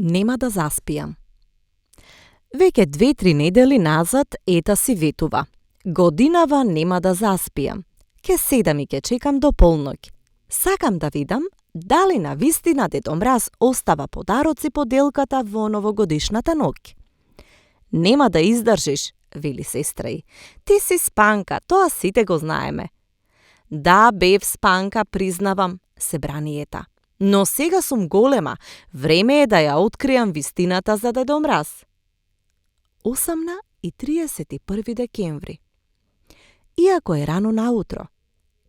Нема да заспијам. Веќе 2-3 недели назад ета си ветува. Годинава нема да заспијам. Ке седам и ке чекам до полноќ. Сакам да видам дали на вистина Дедо Мраз остава подароци по делката во новогодишната ноќ. Нема да издржиш, вели сестра ѝ. Ти си спанка, тоа сите го знаеме. Да, бев спанка, признавам, се брани ета. Но сега сум голема, време е да ја откријам вистината за Дедо Мраз. 8:31 декември. Иако е рано наутро,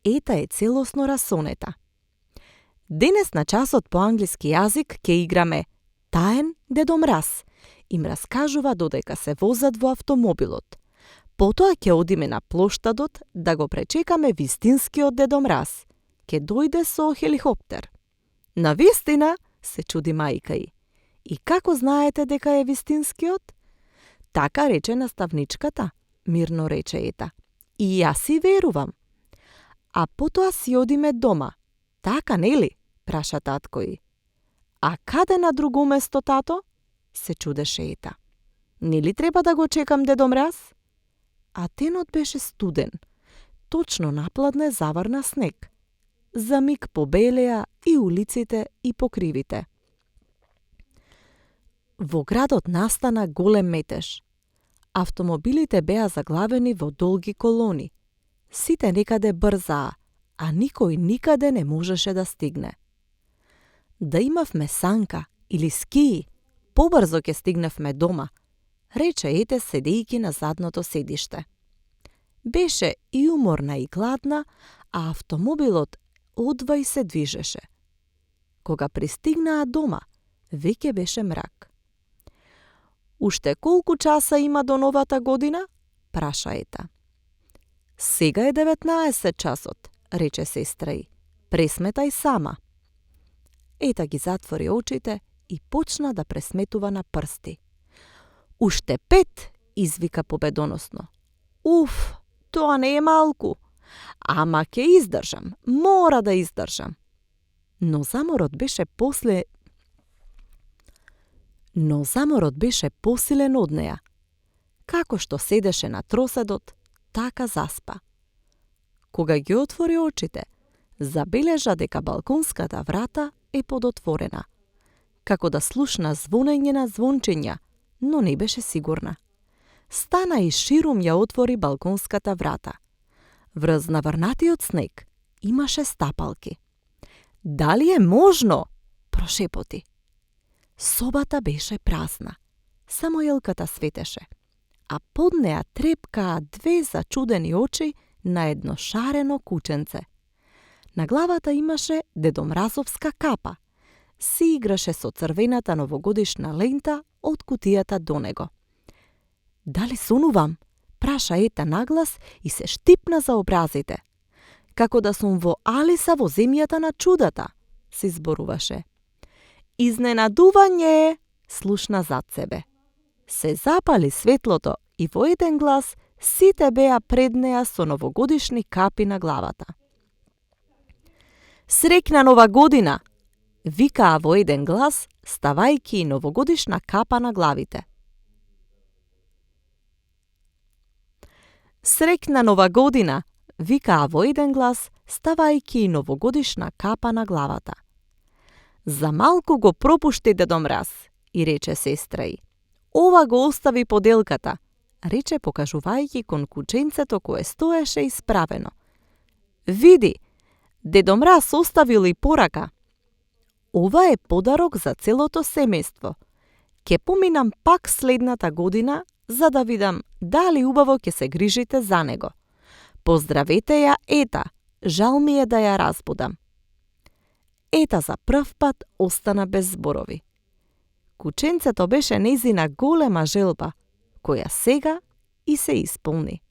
ета е целосно расонета. Денес на часот по англиски јазик ќе играме Таен Дедо Мраз. Им раскажува додека се возат во автомобилот. Потоа ќе одиме на плоштадот да го пречекаме вистинскиот Дедо Мраз. Ќе дојде со хеликоптер. На вистина, се чуди мајка ѝ. И како знаете дека е вистинскиот? Така рече наставничката, мирно рече ета. И јас си верувам. А потоа си одиме дома. Така нели? Праша татко ѝ. А каде на друго место, тато? Се чудеше ета. Нели треба да го чекам Дедо Мраз? А денот беше студен. Точно напладне заврна снег. За миг побелеа и улиците и покривите. Во градот настана голем метеж. Автомобилите беа заглавени во долги колони. Сите некаде брзаа, а никој никаде не можеше да стигне. Да имавме санка или скии, побрзо ќе стигневме дома, рече ете седејќи на задното седиште. Беше и уморна и гладна, а автомобилот одвај се движеше. Кога пристигнаа дома, веќе беше мрак. Уште колку часа има до новата година? Праша ета. Сега е 19 часот, рече сестра ѝ. Пресметај сама. Ета ги затвори очите и почна да пресметува на прсти. Уште 5, извика победоносно. Уф, тоа не е малку. Ама ќе издржам, мора да издржам. Но заморот беше посилен од неа. Како што седеше на троседот, така заспа. Кога ги отвори очите, забележа дека балконската врата е подотворена. Како да слушна звонење на звончиња, но не беше сигурна. Стана и ширум ја отвори балконската врата. Врз наврнатиот снег имаше стапалки. Дали е можно? Прошепоти. Собата беше празна. Само јелката светеше, а под неа трепкаа 2 зачудени очи на едно шарено кученце. На главата имаше Дедо Мразовска капа. Си играше со црвената новогодишна лента од кутијата до него. Дали сонувам? Праша ета наглас и се штипна за образите. Како да сум во Алиса во земјата на чудата, се зборуваше. Изненадување, слушна зад себе. Се запали светлото и во еден глас сите беа пред неа со новогодишни капи на главата. Среќна нова година, викаа во еден глас, ставајќи новогодишна капа на главите. Среќна нова година, викаа во еден глас, ставајќи новогодишна капа на главата. За малку го пропушти Дедо Мраз, и рече сестра ѝ. Ова го остави поделката, рече покажувајќи кон кученцето кое стоеше исправено. Види, Дедо Мраз оставил и порака. Ова е подарок за целото семејство. Ке поминам пак следната година, за да видам дали убаво ќе се грижите за него. Поздравете ја ета, жал ми е да ја разбудам. Ета за прв пат остана без зборови. Кученцето беше нејзина голема желба, која сега и се исполни.